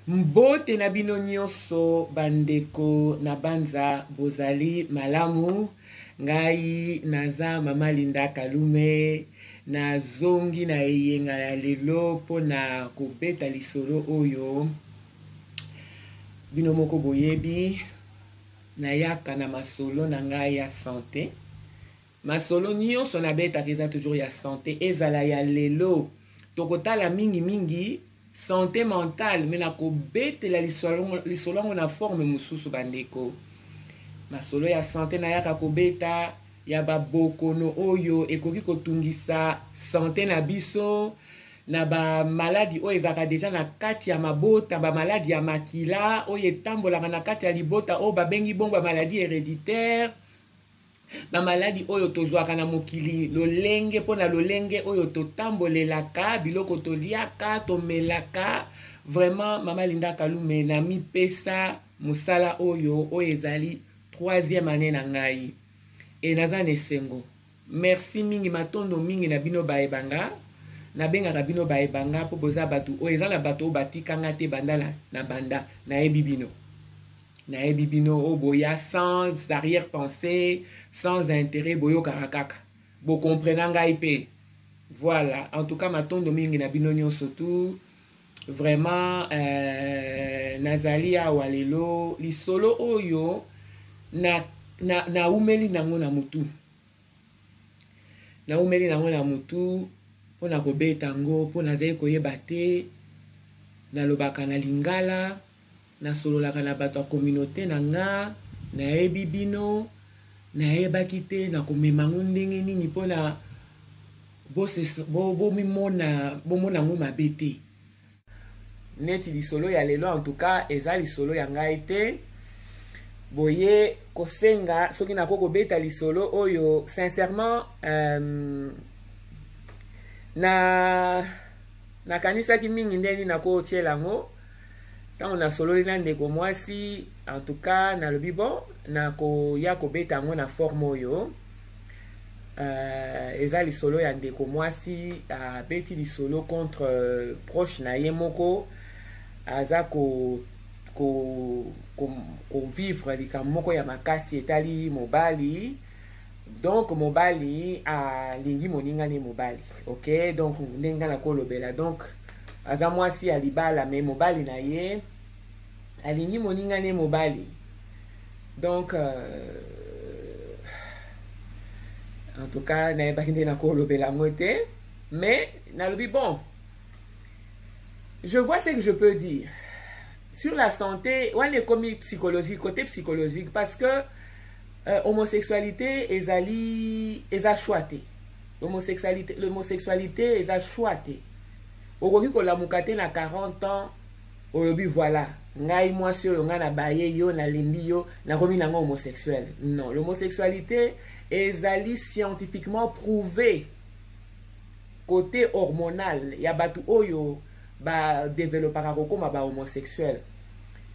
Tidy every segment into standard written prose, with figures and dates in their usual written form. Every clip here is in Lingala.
Mbote na bino nyonso bandeko na banza bozali malamu. Ngai naza mama Linda Kalume, nazongi na eyenga ya lelo mpo na kobeta lisolo oyo bino moko boyebi. Nayaka na masolo na ngai ya sante. Masolo nyonso nabetaka eza toujours ya sante, ezala ya lelo tokotala mingi mingi sante mentale, me nakobetela lisolo yango na forme mosusu. Bandeko, masolo ya sante nayaka kobeta ya babokono oyo ekoki kotungisa sante na biso, na bamaladi oyo ezalaka deja na kati ya mabota, bamaladi ya makila oyo etambolaka na kati ya libota oyo babengi bongo bamaladi héréditaire, bamaladi oyo tozwaka na mokili lolenge mpo na lolenge oyo totambolelaka, biloko toliaka, tomelaka. Vraiment, mama Linda Kalume namipesa mosala oyo, oyo ezali troisième année na ngai e naza na esengo. Merci mingi, matondo mingi na bino bayebanga. Nabengaka bino bayebanga mpo boza bato oyo eza na bato oyo batikanga te banda na banda. Nayebi bino, nayebi bino oyo boya sans arrière pensée, sans intérêt, boyokaka kaka, bokomprena ngai mpe. Voilà, en tout cas matondo mingi na bino nyonso tu. Vraiment, nazali awa lelo, lisolo oyo naumeli na nango na mutu, naumeli nango na mutu mpona kobeta yango, mpo nazali koyeba te. Nalobaka na lingala, nasololaka na bato ya communauté na nga, nayebi bino, nayebaki te nakomema yango ndenge nini mpona bomimona, bomona yango mabe te. Neti lisolo ya lelo, en tout cas eza lisolo ya ngai te. Boye kosenga soki nako kobeta lisolo oyo, sincèrement, na nakanisaki mingi ndenge nini nakotiela yango. Ntango nasololi na ndeko mwasi, en tout cas nalobi bon, nakoya kobeta yango na forme oyo. Eza lisolo ya ndeko mwasi abeti lisolo contre proche na ye moko aza ko kovivre likambo moko ya makasi etali mobali. Donc mobali alingi moninga ne mobali, ok? Donc ndenge nga nakolobela, donc aza mwasi ya libala, me mobali na ye alingi moninga ne mobali. Donc en tout cas nayebaki nde nakolobela yango te, mais nalobi bon, je vois ce que je peux dire sur la santé wana ekomi psychologique, côté psychologique, parce que homosexualité ezali, eza choix te. L'homosexualité eza choix te. Okoki kolamuka te na 40 ans, olobi voilà, ngai mwasi oyo, ngai nabaye yo, nalembi yo, nakomi nango homosexuel. Non, l'homosexualité ezali scientifiquement prouvé côté hormonal ya bato oyo badevelopaka kokóma bahomosexuel.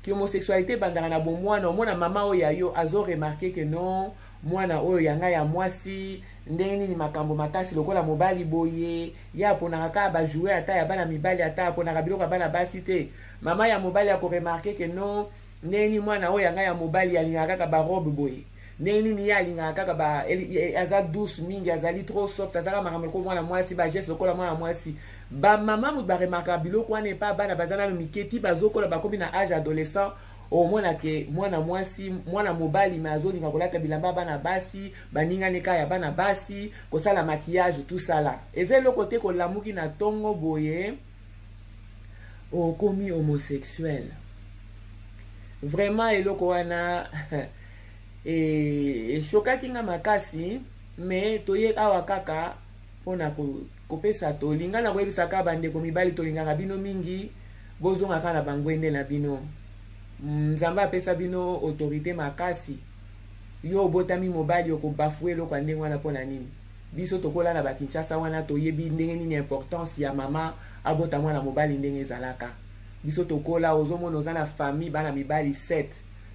Ki homosexualité ebandaka na bomwana. Omona mama oyo ya yo azoremarquer ke non, mwana oyo ya ngai ya mwasi, ndenge nini makambo makasi lokola mobali boye? Ye aponaka kaka bajouets ata ya bana mibali, ata aponaka biloko ya bana basi te. Mama ya mobali akoremarquer ke non, ndenge nini mwana oyo ya ngai ya mobali alingaka kaka barobe boye? Ndenge nini ye alingaka kaka ba, aza douce mingi, azali trop soft, azalaka makambo lokola mwana mwasi, bagestes lokola mwana mwasi? Bamama moto baremarkaka biloko wana epa bana baza nano mike, ti bazokola, bakomi na âge adolescent. Omona ke mwana mwasi, mwana mobali, me azolinga kolata bilamba ya bana basi, baningani kaka ya bana basi, kosala maquillage, tout ça là. Eza eloko te kolamuki na ntongo boye okomi homosexuel. Vraiment, eloko wana eshokaki nga makasi. Me toye awa kaka mpona kopesa tolinga na koyebisa kaka bandeko mibali, tolingaka bino mingi, bozonga kaka na bangwende na bino. Nzambe apesa bino autorité makasi. Yo obotami mobali, okobafue eloko ya ndenge wana mpo na nini? Biso tokola na bakinshasa wana, toyebi ndenge nini importance ya mama abota mwana mobali ndenge ezalaka. Biso tokola, ozomona oza na famille bana mibali 7.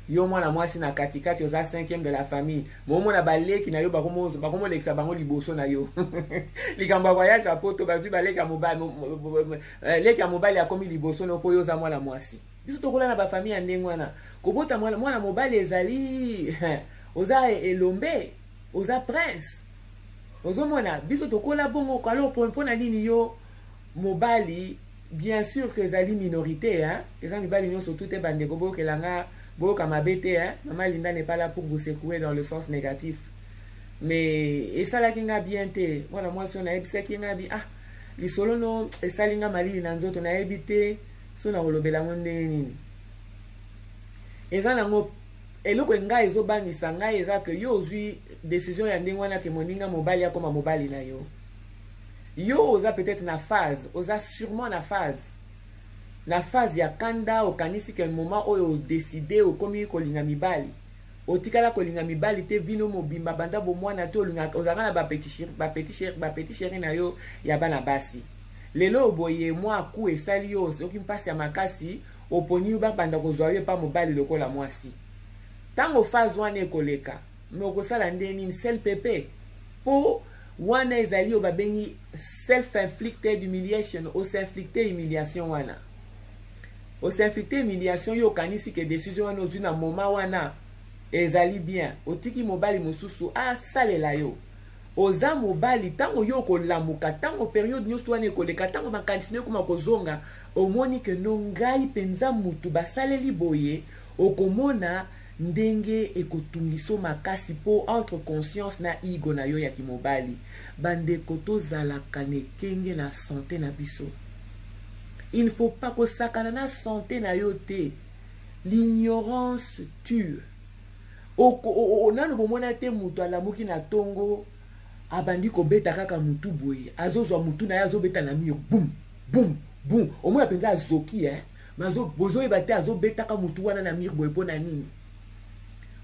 Yo mwana mwasi na katikati, oza cinquième de la famille, momona baleki na yo bakomolekisa bango liboso na yo. Likambo ya voyage ya Poto, bazwi baleki ya mobali, leki ya mobali akomi liboso no mpo yo oza mwana mwasi. Biso tokola na bafamille ya ndenge wana. Kobota mwana mobali ezali oza elombe, oza prince. Ozomona, biso tokola bongo. Alors mpo na nini yo mobali? Bien sûr que ezali minorité, hein? Eza mibali nyonso tu te. Bandeko, boyokelanga, boyoka mabe te, hein? Mama Linda n'est pas là pour vous secouer dans le sens négatif, mais esalaki nga bien te. Mwana mwasi oyo nayebisaki nga bi ah, lisolo no esali nga malili na nzoto. Nayebi te so na kolobela yango ndenge nini. Eza nango eloko ngai ezobangisa ngai eza ke yo ozwi décision ya ndenge wana ke moninga mobali akoma mobali na yo. Yo oza peut-être na phase, oza sûrement na phase ya kanda. Okanisi ke moment oyo odécider, okomi kolinga mibali. Otikala kolinga mibali te vino mobimba banda bomwana te. Ozalaka na bapetit chéri na yo ya bana basi. Lelo boye mwa ku esali yo soki mpasi ya makasi, oponi babanda kozwa yo epa mobali lokola mwasi. Ntango phase wana ekoleka, me okosala nde nini? Sel pepe mpo wana ezali oyo babengi self inflicted humiliation. Os'inflicte humiliation wana, os'inflicte humiliation. Yo okanisi ke décision wana ozwi na moment wana ezali bien, otiki mobali mosusu asalela yo. Oza mobali, ntango yo okolamuka, ntango période nyonso wana ekoleka, ntango makanisi no ekoma kozonga, omoni ke no, ngai mpenza mutu basaleli boye. Okomona ndenge ekotungiso makasi mpo entre conscience na ego na yo ya kimobali. Bandeko, tozalaka na ekenge na santé na biso. Il faut pas kosakana na santé na yo te. L'ignorance tue. Nanu bomona te moto alamuki na ntongo, abandi kobeta kaka mutu boye, azozwa mutu na ye, azobeta na mur, bum bum bum. Omona mpenza azoki, eh? Bozoyeba te azobetaka mutu wana na mur boye mpo na nini.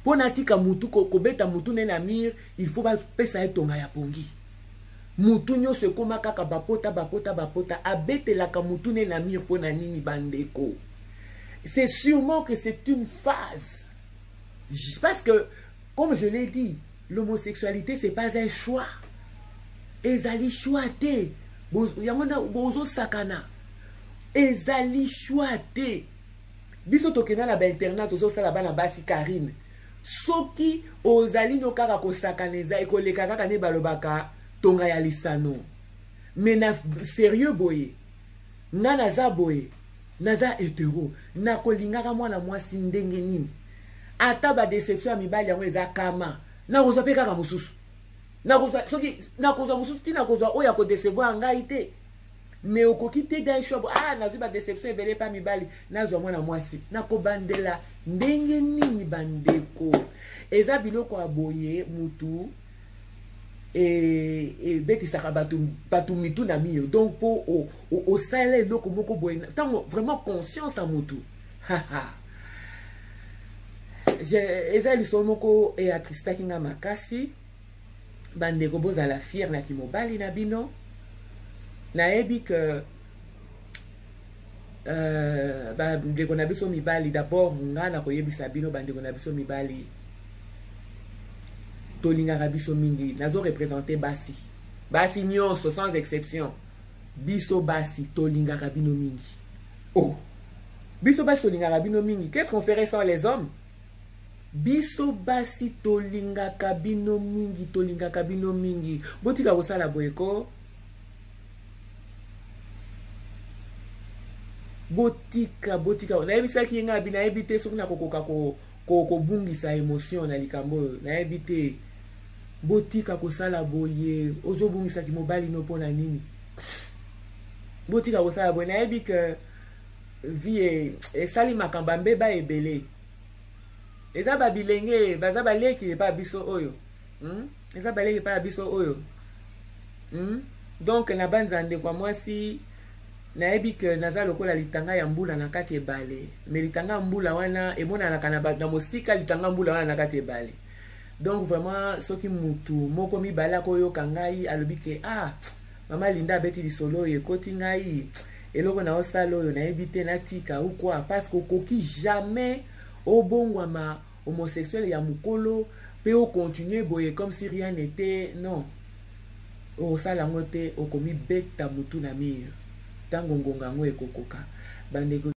Mpo na atika mutu kobeta mutu ne na mur, il faut bapesa ye tonga ya pongi. Mutu nyonso ekóma kaka bapota, bapota, bapota. Abetelaka mutu ne na mur mpo na nini, bandeko? C'est sûrement que c'est une phase, parce que comme je l'ai dit, l'homosexualité, c'est pas un choix. Ezali choix te. Yango bozosakana, ezali choix te. Biso tokenda na bainternat, tozosala bana basi. Karine, soki ozali no kaka kosakana, eza ekoleka kaka nde balobaka tonga ya lisano. Mais na sérieux boye, nga naza boye, naza hétéro, nakolingaka mwana mwasi ndenge nini? Ata badéception ya mibali yango eza kama, nakozwa mpe kaka mosusu. Nakozwa, soki nakozwa mosusu, ntina nakozwa oyo akodécevoir ngai te. Mais okoki te d'un choix, ah, nazwi badéception ebele epa mibali, nazwa mwana mwasi, nakobandela ndenge nini? Bandeko, eza biloko ya boye mutu ebetisaka bato mitu na mio. Donc mpo osalela eloko moko boye, ntango vraiment conscience ya mutu, eza lisolo moko eattristaki nga makasi. Bandeko, bozala fier na kimobali na bino. Nayebi ke bandeko na biso mibali, d'abord nga na koyebisa bino, bandeko na biso mibali, tolingaka biso mingi. Nazoreprésenter basi, basi nyonso sans exception. Biso basi tolingaka bino mingi. Oh, biso basi tolingaka bino mingi. Qu'est-ce qu'on ferait sans les hommes? Biso basi tolingaka bino mingi, tolingaka bino mingi. Botika kosala boye ko, botika, botika. Nayebisaki ye ngai abi, nayebi te soki nakokoka kobungisa émotion na likambo oyo, nayebi te. Botika kosala boye. Ozobungisaki mobali no mpo na nini? Botika kosala boye. Nayebi ke vie esali makambo ya mbeba ebele. Eza babilenge baza baleki epa biso oyo, Eza baleki epa ya biso oyo, Donc na banza, ndeko ya mwasi, nayebi ke naza lokola litanga ya mbula na kati ebale. Mais litanga ya mbula wana emonanaka na mosika, litanga mbula wana na kati ebale. Donc vraiment, soki mutu moko mibale akoyoka ngai, alobi ke ah, mama Linda abeti lisolo oyo, ekoti ngai eloko na osala oyo, nayebi te natika ou quoi, parce que okoki jamais. Obongwama homosexuel ya mokolo mpe ocontinue boye comme si rien n'était. Non, okosala yango te, okomibeta mutu na mur ntango ngonga yango ekokoka, bandeko.